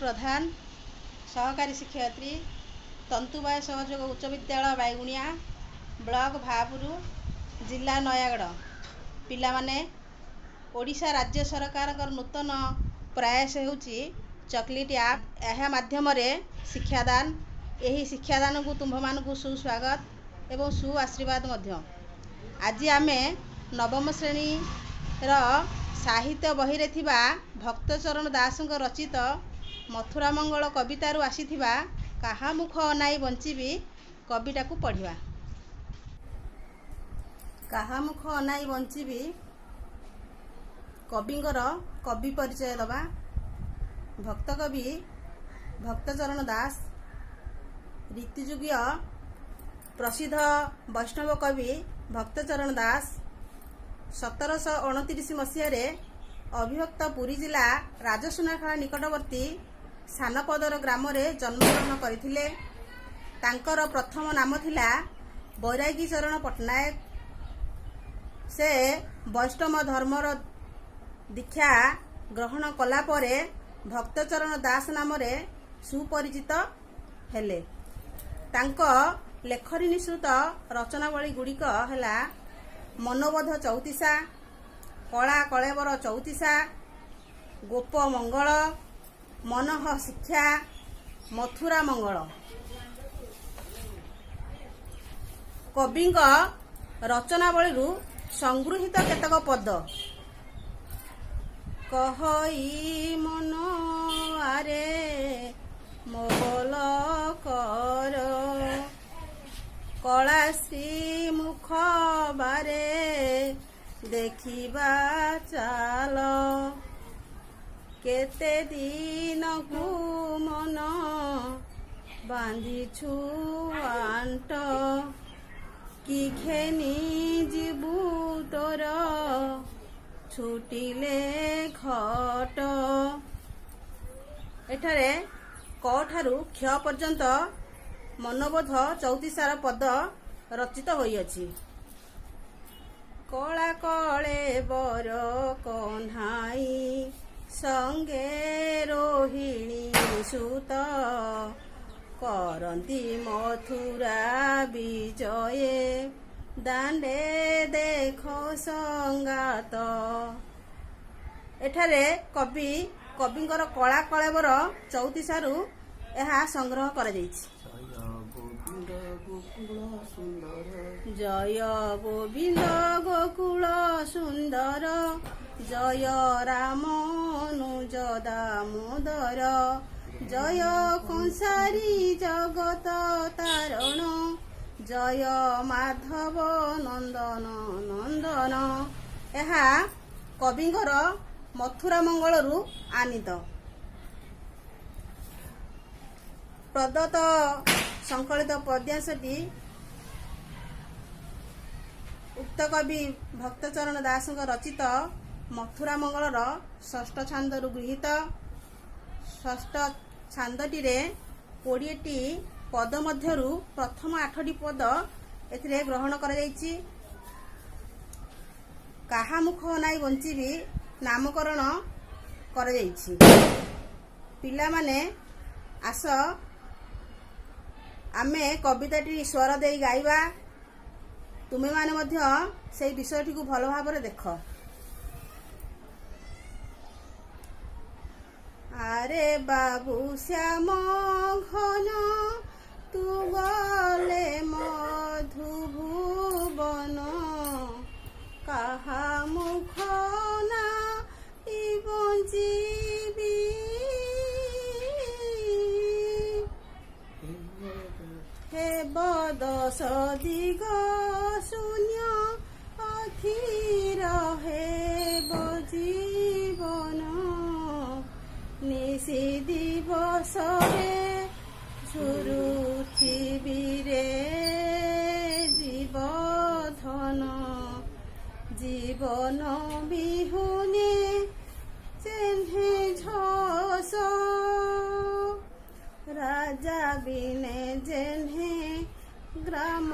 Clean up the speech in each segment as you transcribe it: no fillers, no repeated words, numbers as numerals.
ପ୍ରଧାନ, ସହକାରୀ ଶିକ୍ଷୟିତ୍ରୀ, ତନ୍ତୁବାୟ ସହଯୋଗ ଉଚ୍ଚ ବିଦ୍ୟାଳୟ, ବାଇଗୁଣିଆ, ବ୍ଲକ ଭାପୁର, ଜିଲ୍ଲା ନୟାଗଡ଼। ପିଲାମାନେ, ଓଡ଼ିଶା ରାଜ୍ୟ ସରକାରଙ୍କର ନୂତନ ପ୍ରୟାସ ହେଉଛି ଚକୋଲେଟ୍ ଆପ୍। ଏହା ମାଧ୍ୟମରେ ଶିକ୍ଷାଦାନ। ଏହି ଶିକ୍ଷାଦାନକୁ ତୁମ୍ଭମାନଙ୍କୁ ସୁସ୍ୱାଗତ ଏବଂ ସୁ ଆଶୀର୍ବାଦ ମଧ୍ୟ। ଆଜି ଆମେ ନବମ ଶ୍ରେଣୀର ସାହିତ୍ୟ ବହିରେ ଥିବା ଭକ୍ତଚରଣ ଦାସଙ୍କ ରଚିତ ମଥୁରା ମଙ୍ଗଳ କବିତାରୁ ଆସିଥିବା କାହା ମୁଖ ଅନାଇ ବଞ୍ଚିବି କବିତାକୁ ପଢ଼ିବା। କାହା ମୁଖ ଅନାଇ ବଞ୍ଚିବି କବିଙ୍କର କବି ପରିଚୟ ଦେବା। ଭକ୍ତକବି ଭକ୍ତଚରଣ ଦାସ ରୀତିଯୁଗୀୟ ପ୍ରସିଦ୍ଧ ବୈଷ୍ଣବ କବି ଭକ୍ତଚରଣ ଦାସ 1729 ମସିହାରେ ଅବିଭକ୍ତ ପୁରୀ ଜିଲ୍ଲା ରାଜସୁନାଖଳା ନିକଟବର୍ତ୍ତୀ ସାନପଦର ଗ୍ରାମରେ ଜନ୍ମଗ୍ରହଣ କରିଥିଲେ। ତାଙ୍କର ପ୍ରଥମ ନାମ ଥିଲା ବୈରାଗୀ ଚରଣ ପଟ୍ଟନାୟକ। ସେ ବୈଷ୍ଣବ ଧର୍ମର ଦୀକ୍ଷା ଗ୍ରହଣ କଲା ପରେ ଭକ୍ତଚରଣ ଦାସ ନାମରେ ସୁପରିଚିତ ହେଲେ। ତାଙ୍କ ଲେଖନୀ ନିଃସୃତ ରଚନାବଳୀ ଗୁଡ଼ିକ ହେଲା ମନୋବୋଧ ଚଉତିଶା, କଳା କଳେବର ଚଉତିଶା, ଗୋପ ମଙ୍ଗଳ, ମନଃ ଶିକ୍ଷା, ମଥୁରା ମଙ୍ଗଳ। କବିଙ୍କ ରଚନାବଳୀରୁ ସଂଗୃହୀତ କେତେକ ପଦ। କହଇ ମନ ଆରେ ମୋଗଲ କର, କଳା ଶ୍ରୀମୁଖ ବାରେ ଦେଖିବା ଚାଲ, କେତେ ଦିନକୁ ମନ ବାନ୍ଧିଛୁ ଆଣ୍ଟ, କି ଘେନି ଯିବୁ ତୋର ଛୁଟିଲେ ଘଟ। ଏଠାରେ କ ଠାରୁ କ୍ଷ ପର୍ଯ୍ୟନ୍ତ ମନୋବୋଧ ଚଉତିଶାର ପଦ ରଚିତ ହୋଇଅଛି। କଳା କଳେ ବର କହ୍ନାଇ ସଙ୍ଗେ ରୋହିଣୀ ସୁତ, କରନ୍ତି ମଥୁରା ବିଜୟେ ଦାଣ୍ଡେ ଦେଖ ସଙ୍ଗାତ। ଏଠାରେ କବିଙ୍କର କଳା କଳେବର ଚଉତିଶାରୁ ଏହା ସଂଗ୍ରହ କରାଯାଇଛି। ଜୟ ଗୋବିନ୍ଦ ଗୋକୁଳ ସୁନ୍ଦର, ଜୟ ରାମାନୁଜ ଦାମୋଦର, ଜୟ କଂସାରୀ ଜଗତ ତାରଣ, ଜୟ ମାଧବ ନନ୍ଦନ ନନ୍ଦନ। ଏହା କବିଙ୍କର ମଥୁରା ମଙ୍ଗଳରୁ ଆନିତ। ପ୍ରଦତ୍ତ ସଂକଳିତ ପଦ୍ୟାଂଶଟି ଉକ୍ତ କବି ଭକ୍ତଚରଣ ଦାସଙ୍କ ରଚିତ ମଥୁରା ମଙ୍ଗଳର ଷଷ୍ଠ ଛାନ୍ଦରୁ ଗୃହୀତ। ଷଷ୍ଠ ଛାନ୍ଦଟିରେ 20ଟି ପଦ ମଧ୍ୟରୁ ପ୍ରଥମ 8ଟି ପଦ ଏଥିରେ ଗ୍ରହଣ କରାଯାଇଛି। କାହା ମୁଖ ଅନାଇ ବଞ୍ଚିବି ନାମକରଣ କରାଯାଇଛି। ପିଲାମାନେ, ଆସ ଆମେ କବିତାଟି ସ୍ୱର ଦେଇ ଗାଇବା। ତୁମେମାନେ ମଧ୍ୟ ସେଇ ବିଷୟଟିକୁ ଭଲ ଭାବରେ ଦେଖ। ଆରେ ବାବୁ ଶ୍ୟାମ ଘନ, ତୁ ଗଲେ ମଧୁଭୁବନ, କାହା ମୁଖ ନା ବଞ୍ଚିବି, ହେବ ଦଶ ଦିଗ ଶୂନ୍ୟ, ଅଧୀର ହେବ ଜୀବନ, ନିଶି ଦିବସରେ ଝୁରୁଥିବିରେ ଜୀବଧନ, ଜୀବନ ବିହୁନେ ଯେହ୍ନେ ଝସ, ରାଜା ବିନେ ଯେହ୍ନେ ଗ୍ରାମ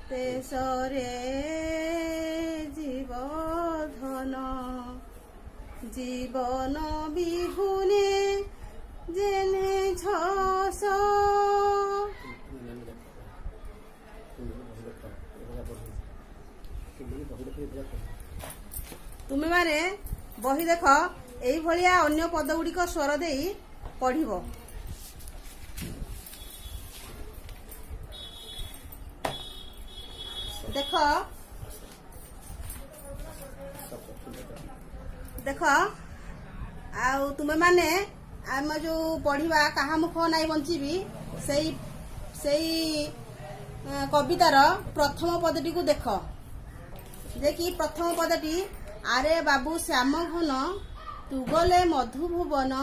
ଦେଶରେ ଜୀବଧନ, ଜୀବନ ବିହୁନେ ଯେହ୍ନେ ଝସ। ତୁମେ ଦେଖ, ତୁମେ ବହି ଦେଖ, ଏଭଳିଆ ପଢ। ତୁମେ ବହି ଦେଖ, ଏଭଳିଆ ପଢ। ତୁମେମାନେ ବହି ଦେଖ, ଏଇଭଳିଆ ଅନ୍ୟ ପଦ ଗୁଡ଼ିକ ସ୍ୱର ଦେଇ ପଢିବ। ଦେଖ, ଦେଖ, ଆଉ ତୁମେମାନେ ଆମେ ଯୋଉ ପଢିବା କାହା ମୁଖ ନାଇଁ ବଞ୍ଚିବି, ସେଇ କବିତାର ପ୍ରଥମ ପଦଟିକୁ ଦେଖ ଯେ କି ପ୍ରଥମ ପଦଟି, ଆରେ ବାବୁ ଶ୍ୟାମ ଘନ ତୁ ଗଲେ ମଧୁଭୁବନ,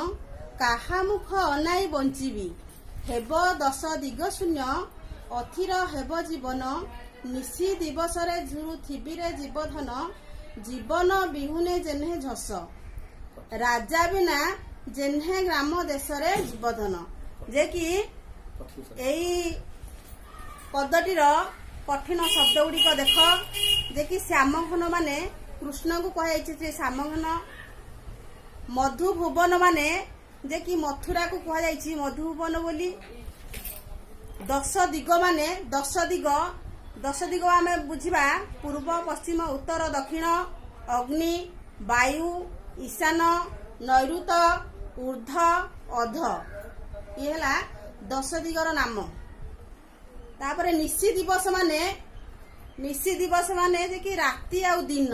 କାହା ମୁଖ ଅନାଇ ବଞ୍ଚିବି, ହେବ ଦଶ ଦିଗ ଶୂନ୍ୟ, ଅଥିର ହେବ ଜୀବନ, ନିଶି ଦିବସରେ ଝୁରୁଥିବିରେ ଜୀବଧନ, ଜୀବନ ବିହୁନେ ଯେହ୍ନେ ଝସ, ରାଜା ବିନା ଯେହ୍ନେ ଗ୍ରାମ ଦେଶରେ ଜୀବଧନ। ଯେ କି ଏଇ ପଦଟିର କଠିନ ଶବ୍ଦ ଗୁଡ଼ିକ ଦେଖ ଯେ କି ଶ୍ୟାମଘନ ମାନେ କୃଷ୍ଣଙ୍କୁ କୁହାଯାଇଛି ଯେ ଶ୍ୟାମଘନ, ମଧୁଭୁବନ ମାନେ ଯେ କି ମଥୁରାକୁ କୁହାଯାଇଛି ମଧୁଭୁବନ ବୋଲି, ଦଶ ଦିଗ ମାନେ ଦଶ ଦିଗ ଆମେ ବୁଝିବା ପୂର୍ବ, ପଶ୍ଚିମ, ଉତ୍ତର, ଦକ୍ଷିଣ, ଅଗ୍ନି, ବାୟୁ, ଈଶାନ, ନୈଋତ, ଉର୍ଦ୍ଧ, ଅଧ। ଇଏ ହେଲା ଦଶ ଦିଗର ନାମ। ତାପରେ ନିଶି ଦିବସ ମାନେ, ନିଶି ଦିବସ ମାନେ ଯେ କି ରାତି ଆଉ ଦିନ,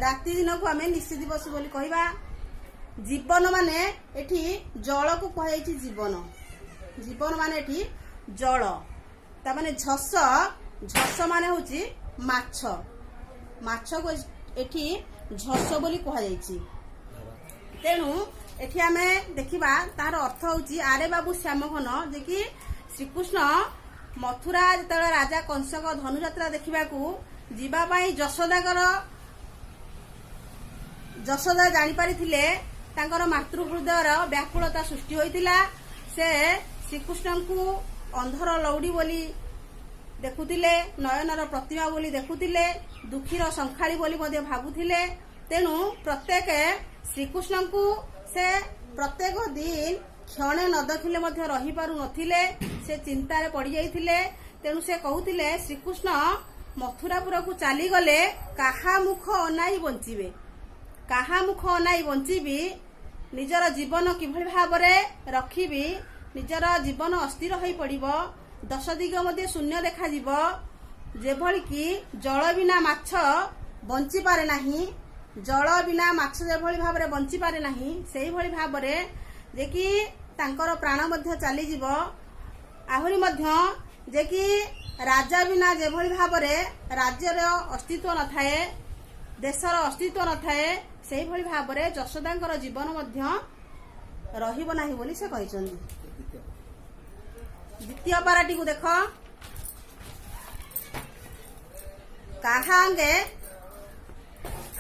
ରାତି ଦିନକୁ ଆମେ ନିଶି ଦିବସ ବୋଲି କହିବା। ଜୀବନ ମାନେ ଏଠି ଜଳକୁ କୁହାଯାଇଛି ଜୀବନ, ଜୀବନ ମାନେ ଏଠି ଜଳ। ତାମାନେ ଝସ, ଝସ ମାନେ ହଉଛି ମାଛ, ମାଛକୁ ଏଠି ଝସ ବୋଲି କୁହାଯାଇଛି। ତେଣୁ ଏଠି ଆମେ ଦେଖିବା ତାର ଅର୍ଥ ହଉଛି ଆରେ ବାବୁ ଶ୍ୟାମଘନ, ଯେ କି ଶ୍ରୀକୃଷ୍ଣ ମଥୁରା ଯେତେବେଳେ ରାଜା କଂସଙ୍କ ଧନୁଯାତ୍ରା ଦେଖିବାକୁ ଯିବା ପାଇଁ ଯଶୋଦା ଜାଣିପାରିଥିଲେ, ତାଙ୍କର ମାତୃ ହୃଦୟର ବ୍ୟାକୁଳତା ସୃଷ୍ଟି ହୋଇଥିଲା। ସେ ଶ୍ରୀକୃଷ୍ଣଙ୍କୁ ଅନ୍ଧର ଲଉଡ଼ି ବୋଲି ଦେଖୁଥିଲେ, ନୟନର ପ୍ରତିମା ବୋଲି ଦେଖୁଥିଲେ, ଦୁଃଖୀର ଶଙ୍ଖାଳି ବୋଲି ମଧ୍ୟ ଭାବୁଥିଲେ। ତେଣୁ ପ୍ରତ୍ୟେକ ଶ୍ରୀକୃଷ୍ଣଙ୍କୁ ସେ ପ୍ରତ୍ୟେକ ଦିନ କ୍ଷଣେ ନ ଦେଖିଲେ ମଧ୍ୟ ରହିପାରୁନଥିଲେ, ସେ ଚିନ୍ତାରେ ପଡ଼ିଯାଇଥିଲେ। ତେଣୁ ସେ କହୁଥିଲେ ଶ୍ରୀକୃଷ୍ଣ ମଥୁରାପୁରକୁ ଚାଲିଗଲେ କାହା ମୁଖ ଅନାଇ ବଞ୍ଚିବେ, କାହା ମୁଖ ଅନାଇ ବଞ୍ଚିବି, ନିଜର ଜୀବନ କିଭଳି ଭାବରେ ରଖିବି, ନିଜର ଜୀବନ ଅସ୍ଥିର ହୋଇ ପଡ଼ିବ, ଦଶ ଦିଗ ମଧ୍ୟ ଶୂନ୍ୟ ଦେଖାଯିବ। ଯେଭଳି କି ଜଳ ବିନା ମାଛ ବଞ୍ଚିପାରେ ନାହିଁ, ଜଳ ବିନା ମାଛ ଯେଭଳି ଭାବରେ ବଞ୍ଚିପାରେ ନାହିଁ, ସେଇଭଳି ଭାବରେ ଯେ କି ତାଙ୍କର ପ୍ରାଣ ମଧ୍ୟ ଚାଲିଯିବ। ଆହୁରି ମଧ୍ୟ ଯେ କି ରାଜା ବିନା ଯେଭଳି ଭାବରେ ରାଜ୍ୟର ଅସ୍ତିତ୍ୱ ନଥାଏ, ଦେଶର ଅସ୍ତିତ୍ୱ ନଥାଏ, ସେଇଭଳି ଭାବରେ ଯଶୋଦାଙ୍କର ଜୀବନ ମଧ୍ୟ ରହିବ ନାହିଁ ବୋଲି ସେ କହିଛନ୍ତି। ଦ୍ୱିତୀୟ ପାରାଟିକୁ ଦେଖ। କାହା ଅଙ୍ଗେ,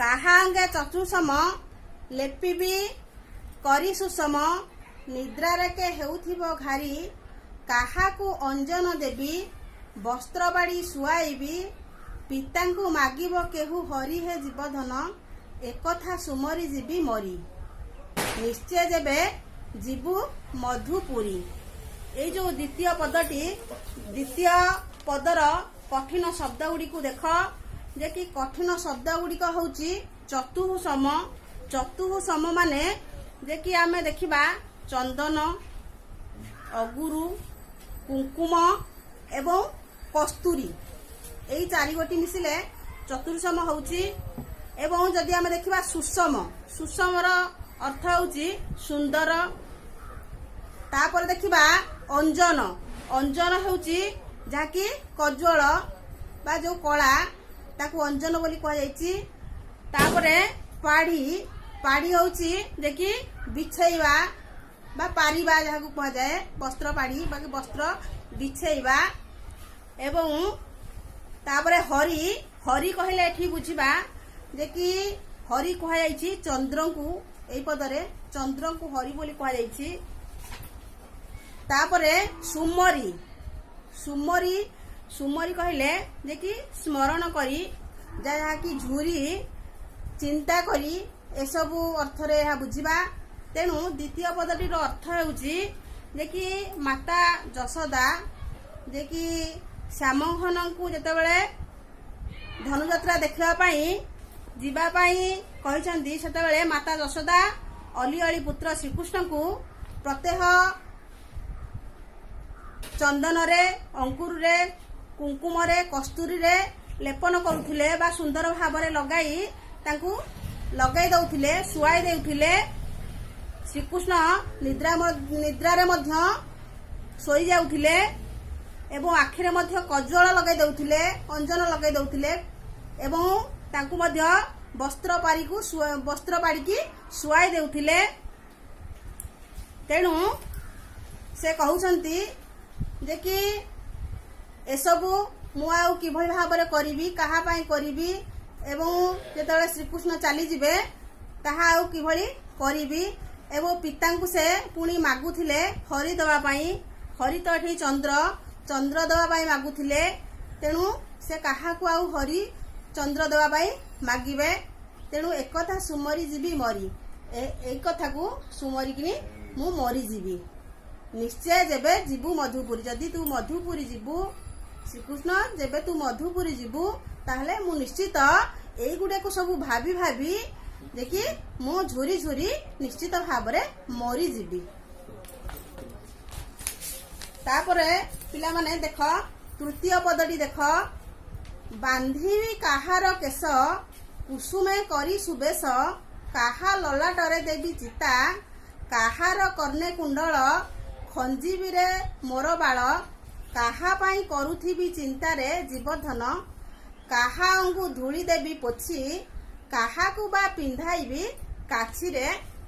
କାହା ଅଙ୍ଗେ ଚତୁଃସମ ଲେପିବି କରି ସୁଷମ, ନିଦ୍ରାରେ କେ ହେଉଥିବ ଘାରି, କାହାକୁ ଅଞ୍ଜନ ଦେବି, ବସ୍ତ୍ର ବାଡ଼ି ଶୁଆଇବି, ପିତାଙ୍କୁ ମାଗିବ କେହୁ ହରି ହେ ଜୀବଧନ, ଏକଥା ସୁମରି ଯିବି ମରି, ନିଶ୍ଚୟ ଯେବେ ଯିବୁ ମଧୁପୁରୀ। ଏଇ ଯୋଉ ଦ୍ୱିତୀୟ ପଦଟି, ଦ୍ୱିତୀୟ ପଦର କଠିନ ଶବ୍ଦ ଗୁଡ଼ିକୁ ଦେଖ ଯେ କି କଠିନ ଶବ୍ଦ ଗୁଡ଼ିକ ହଉଛି ଚତୁଃ ସମ। ଚତୁଃ ସମ ମାନେ ଯେ କି ଆମେ ଦେଖିବା ଚନ୍ଦନ, ଅଗୁରୁ, କୁଙ୍କୁମ ଏବଂ କସ୍ତୁରୀ, ଏଇ ଚାରିଗୋଟି ମିଶିଲେ ଚତୁଃସମ ହଉଛି। ଏବଂ ଯଦି ଆମେ ଦେଖିବା ସୁଷମ, ସୁଷମର ଅର୍ଥ ହଉଛି ସୁନ୍ଦର। ତାପରେ ଦେଖିବା ଅଞ୍ଜନ, ଅଞ୍ଜନ ହେଉଛି ଯାହାକି କଜ୍ୱଳ ବା ଯୋଉ କଳା, ତାକୁ ଅଞ୍ଜନ ବୋଲି କୁହାଯାଇଛି। ତାପରେ ପାଢ଼ୀ, ପାଢ଼ୀ ହଉଛି ଯେ କି ବିଛେଇବା ବା ପାରିବା ଯାହାକୁ କୁହାଯାଏ, ବସ୍ତ୍ର ପାଢ଼ୀ ବା ବସ୍ତ୍ର ବିଛେଇବା। ଏବଂ ତାପରେ ହରି, ହରି କହିଲେ ଏଠି ବୁଝିବା ଯେ କି ହରି କୁହାଯାଇଛି ଚନ୍ଦ୍ରଙ୍କୁ, ଏଇ ପଦରେ ଚନ୍ଦ୍ରଙ୍କୁ ହରି ବୋଲି କୁହାଯାଇଛି। ତାପରେ ସୁମରି, ସୁମରି, ସୁମରି କହିଲେ ଯେ କି ସ୍ମରଣ କରି, ଯାହାକି ଝୁରି ଚିନ୍ତା କରି, ଏସବୁ ଅର୍ଥରେ ଏହା ବୁଝିବା। ତେଣୁ ଦ୍ୱିତୀୟ ପଦଟିର ଅର୍ଥ ହେଉଛି ଯେ କି ମାତା ଯଶୋଦା ଯେ କି ଶ୍ୟାମଘନଙ୍କୁ ଯେତେବେଳେ ଧନୁଯାତ୍ରା ଦେଖିବା ପାଇଁ ଯିବା ପାଇଁ କହିଛନ୍ତି, ସେତେବେଳେ ମାତା ଯଶୋଦା ଅଲିଅଳି ପୁତ୍ର ଶ୍ରୀକୃଷ୍ଣଙ୍କୁ ପ୍ରତ୍ୟହ ଚନ୍ଦନରେ, ଅଙ୍କୁରରେ, କୁଙ୍କୁମରେ, କସ୍ତୁରୀରେ ଲେପନ କରୁଥିଲେ ବା ସୁନ୍ଦର ଭାବରେ ଲଗାଇ ତାଙ୍କୁ ଲଗାଇ ଦଉଥିଲେ, ଶୁଆଇ ଦେଉଥିଲେ। ଶ୍ରୀକୃଷ୍ଣ ନିଦ୍ରାରେ ମଧ୍ୟ ଶୋଇଯାଉଥିଲେ ଏବଂ ଆଖିରେ ମଧ୍ୟ କଜ୍ଜଳ ଲଗାଇ ଦଉଥିଲେ, ଅଞ୍ଜନ ଲଗାଇ ଦଉଥିଲେ ଏବଂ ତାଙ୍କୁ ମଧ୍ୟ ବସ୍ତ୍ର ପାରିକି ଶୁଆଇ ଦେଉଥିଲେ। ତେଣୁ ସେ କହୁଛନ୍ତି ଯେ କି ଏସବୁ ମୁଁ ଆଉ କିଭଳି ଭାବରେ କରିବି, କାହା ପାଇଁ କରିବି ଏବଂ ଯେତେବେଳେ ଶ୍ରୀକୃଷ୍ଣ ଚାଲିଯିବେ ତାହା ଆଉ କିଭଳି କରିବି। ଏବଂ ପିତାଙ୍କୁ ସେ ପୁଣି ମାଗୁଥିଲେ ହରି ଦେବା ପାଇଁ। ହରି ତ ଏଠି ଚନ୍ଦ୍ର, ଚନ୍ଦ୍ର ଦେବା ପାଇଁ ମାଗୁଥିଲେ। ତେଣୁ ସେ କାହାକୁ ଆଉ ହରି ଚନ୍ଦ୍ର ଦେବା ପାଇଁ ମାଗିବେ? ତେଣୁ ଏକଥା ସୁମରି ଯିବି ମରି, ଏଇ କଥାକୁ ସୁମରିକିନି ମୁଁ ମରିଯିବି ନିଶ୍ଚୟ। ଯେବେ ଯିବୁ ମଧୁପୁରୀ, ଯଦି ତୁ ମଧୁପୁରୀ ଯିବୁ ଶ୍ରୀକୃଷ୍ଣ, ଯେବେ ତୁ ମଧୁପୁରୀ ଯିବୁ ତାହେଲେ ମୁଁ ନିଶ୍ଚିତ ଏଇଗୁଡ଼ାକୁ ସବୁ ଭାବି ଭାବି ଦେଖି ମୁଁ ଝୁରି ଝୁରି ନିଶ୍ଚିତ ଭାବରେ ମରିଯିବି। ତାପରେ ପିଲାମାନେ ଦେଖ, ତୃତୀୟ ପଦଟି ଦେଖ। ବାନ୍ଧିବି କାହାର କେଶ, କୁସୁମେ କରି ସୁବେଶ, କାହା ଲଲାଟରେ ଦେବି ଚିତା, କାହାର କର୍ଣ୍ଣେ କୁଣ୍ଡଳ, ଖଞ୍ଜିବିରେ ମୋର ବାଳ, କାହା ପାଇଁ କରୁଥିବି ଚିନ୍ତାରେ ଜୀବଧନ, କାହା ଅଙ୍ଗୁ ଧୂଳି ଦେବି ପୋଛି, କାହାକୁ ବା ପିନ୍ଧାଇବି କାଛିରେ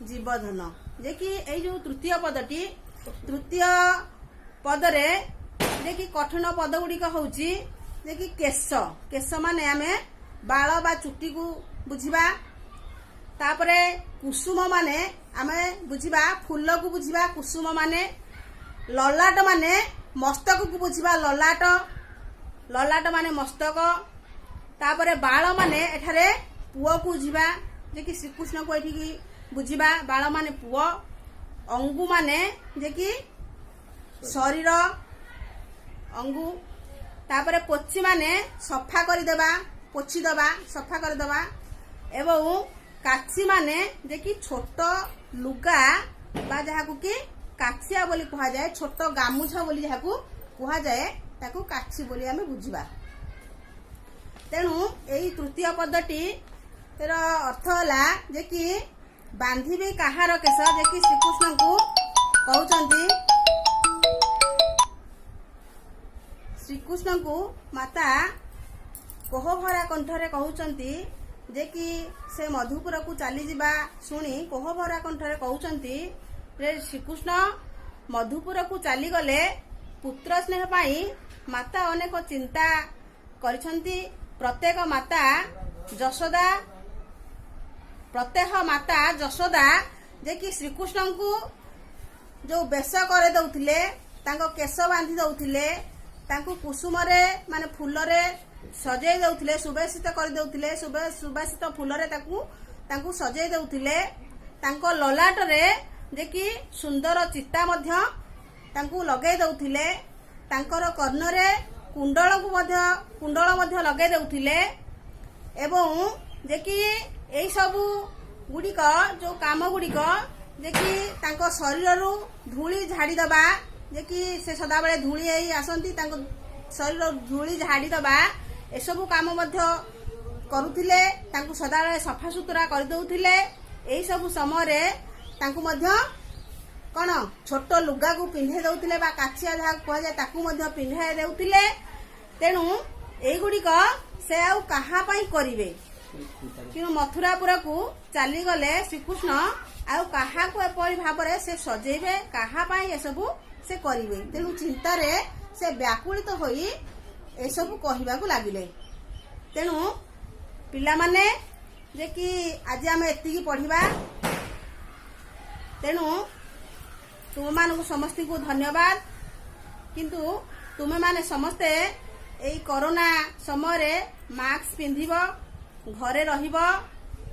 ଜୀବଧନ। ଯେ କି ଏଇ ଯୋଉ ତୃତୀୟ ପଦଟି, ତୃତୀୟ ପଦରେ ଯେ କି କଠିନ ପଦ ଗୁଡ଼ିକ ହଉଛି ଯେ କି କେଶ। କେଶ ମାନେ ଆମେ ବାଳ ବା ଚୁଟିକୁ ବୁଝିବା। ତାପରେ କୁସୁମ ମାନେ ଆମେ ବୁଝିବା ଫୁଲକୁ ବୁଝିବା କୁସୁମ ମାନେ। ଲଲାଟ ମାନେ ମସ୍ତକକୁ ବୁଝିବା, ଲଲାଟ, ଲଲାଟ ମାନେ ମସ୍ତକ। ତାପରେ ବାଳ ମାନେ ଏଠାରେ ପୁଅକୁ ବୁଝିବା, ଯେ କି ଶ୍ରୀକୃଷ୍ଣକୁ ଏଠିକି ବୁଝିବା, ବାଳ ମାନେ ପୁଅ। ଅଙ୍ଗୁ ମାନେ ଯେ କି ଶରୀର, ଅଙ୍ଗୁ। ତାପରେ ପୋଛି ମାନେ ସଫା କରିଦେବା, ପୋଛି ଦେବା, ସଫା କରିଦେବା। ଏବଂ କାଛି ମାନେ ଯେ କି ଛୋଟ ଲୁଗା ବା ଯାହାକୁ କି କାଛିଆ ବୋଲି କୁହାଯାଏ, ଛୋଟ ଗାମୁଛା ବୋଲି ଯାହାକୁ କୁହାଯାଏ, ତାକୁ କାଛି ବୋଲି ଆମେ ବୁଝିବା। ତେଣୁ ଏଇ ତୃତୀୟ ପଦଟି ର ଅର୍ଥ ହେଲା ଯେ କି ବାନ୍ଧିବି କାହାର କେଶ, ଯେ କି ଶ୍ରୀକୃଷ୍ଣଙ୍କୁ କହୁଛନ୍ତି, ଶ୍ରୀକୃଷ୍ଣଙ୍କୁ ମାତା କୋହଭରା କଣ୍ଠରେ କହୁଛନ୍ତି ଯେ କି ସେ ମଧୁପୁରକୁ ଚାଲିଯିବା ଶୁଣି କୋହଭରା କଣ୍ଠରେ କହୁଛନ୍ତି ଯେ ଶ୍ରୀକୃଷ୍ଣ ମଧୁପୁରକୁ ଚାଲିଗଲେ ପୁତ୍ର ସ୍ନେହ ପାଇଁ ମାତା ଅନେକ ଚିନ୍ତା କରିଛନ୍ତି। ପ୍ରତ୍ୟେକ ମାତା ଯଶୋଦା, ପ୍ରତ୍ୟହ ମାତା ଯଶୋଦା ଯେ କି ଶ୍ରୀକୃଷ୍ଣଙ୍କୁ ଯୋଉ ବେଶ କରେଇ ଦଉଥିଲେ, ତାଙ୍କ କେଶ ବାନ୍ଧି ଦଉଥିଲେ, ତାଙ୍କୁ କୁସୁମରେ ମାନେ ଫୁଲରେ ସଜେଇ ଦଉଥିଲେ, ସୁବାସିତ କରିଦଉଥିଲେ, ସୁବାସିତ ଫୁଲରେ ତାଙ୍କୁ ସଜେଇ ଦଉଥିଲେ। ତାଙ୍କ ଲଲାଟରେ ଯେ କି ସୁନ୍ଦର ଚିତା ମଧ୍ୟ ତାଙ୍କୁ ଲଗେଇ ଦଉଥିଲେ। ତାଙ୍କର କର୍ଣ୍ଣରେ କୁଣ୍ଡଳ ମଧ୍ୟ ଲଗେଇ ଦଉଥିଲେ। ଏବଂ ଯେ କି ଏଇ ସବୁ ଗୁଡ଼ିକ ଯୋଉ କାମ ଗୁଡ଼ିକ ଯେ କି ତାଙ୍କ ଶରୀରରୁ ଧୂଳି ଝାଡ଼ି ଦବା, ଯେ କି ସେ ସଦାବେଳେ ଧୂଳି ହେଇ ଆସନ୍ତି, ତାଙ୍କ ଶରୀର ଧୂଳି ଝାଡ଼ି ଦବା, ଏସବୁ କାମ ମଧ୍ୟ କରୁଥିଲେ। ତାଙ୍କୁ ସଦାବେଳେ ସଫାସୁତୁରା କରିଦଉଥିଲେ। ଏଇସବୁ ସମୟରେ ତାଙ୍କୁ ମଧ୍ୟ କଣ ଛୋଟ ଲୁଗାକୁ ପିନ୍ଧେଇ ଦଉଥିଲେ ବା କାଛିଆ ଯାହାକୁ କୁହାଯାଏ ତାକୁ ମଧ୍ୟ ପିନ୍ଧାଇ ଦେଉଥିଲେ। ତେଣୁ ଏଇଗୁଡ଼ିକ ସେ ଆଉ କାହା ପାଇଁ କରିବେ? କିନ୍ତୁ ମଥୁରାପୁରକୁ ଚାଲିଗଲେ ଶ୍ରୀକୃଷ୍ଣ ଆଉ କାହାକୁ ଏପରି ଭାବରେ ସେ ସଜେଇବେ, କାହା ପାଇଁ ଏସବୁ ସେ କରିବେ? ତେଣୁ ଚିନ୍ତାରେ ସେ ବ୍ୟାକୁଳିତ ହୋଇ ଏସବୁ କହିବାକୁ ଲାଗିଲେ। ତେଣୁ ପିଲାମାନେ, ଯେ କି ଆଜି ଆମେ ଏତିକି ପଢିବା। ତେଣୁ ତୁମମାନଙ୍କୁ ସମସ୍ତଙ୍କୁ ଧନ୍ୟବାଦ। କିନ୍ତୁ ତୁମେମାନେ ସମସ୍ତେ ଏଇ କରୋନା ସମୟରେ ମାସ୍କ ପିନ୍ଧିବ, ଘରେ ରହିବ।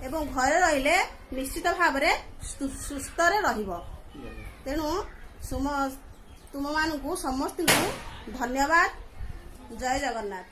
ଏବଂ ଘରେ ରହିଲେ ନିଶ୍ଚିତ ଭାବରେ ସୁସ୍ଥରେ ରହିବ। ତେଣୁ ତୁମମାନଙ୍କୁ ସମସ୍ତଙ୍କୁ ଧନ୍ୟବାଦ। ଜୟ ଜଗନ୍ନାଥ।